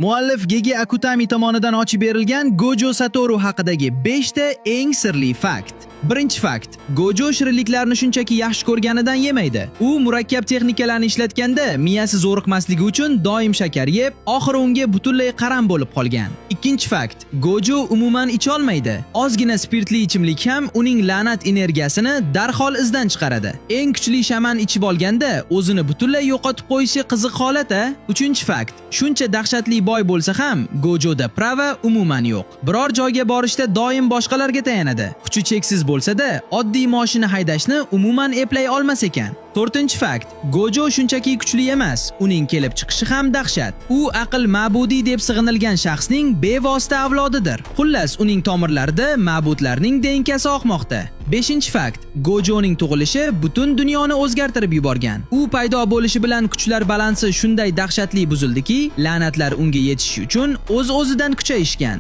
Muallif Gege Akutami tomonidan ochib berilgan Gojo Satoru haqidagi 5 ta eng sirli fakt. Birinchi fakt. Gojo shirinliklarni shunchaki yaxshi ko'rganidan yemaydi. U murakkab texnikalarni ishlatganda miyasi zo'riqmasligi uchun doim shakar yeb, oxiri unga butunlay qaram bo'lib qolgan. Ikkinchi fakt. Gojo umuman icholmaydi. Ozgina spirtli ichimlik ham uning la'nat energiyasini darhol izdan chiqaradi. Eng kuchli shaman ichib olganda o'zini butunlay yo'qotib qo'yishi qiziq holat a? Uchinchi fakt. Shuncha dahshatli boy bo'lsa ham Gojoda prava umuman yo'q. Biror joyga borishda doim boshqalarga tayanadi. Kuchi cheksiz bo'lsa-da, oddiy mashina haydashni umuman eplay olmas ekan. To'rtinchi fakt. Gojo shunchaki kuchli emas, uning kelib chiqishi ham dahshat. U aql ma'budi deb sig'inilgan shaxsning bevosita avlodidir. Xullas, uning tomirlarida ma'budlarning DNKsi oqmoqda. Beshinchi fakt. Gojoning tug'ilishi butun dunyoni o'zgartirib yuborgan. U paydo bo'lishi bilan kuchlar balansi shunday dahshatli buzildiki, la'natlar unga yetishishi uchun o'z-o'zidan kuchayishgan.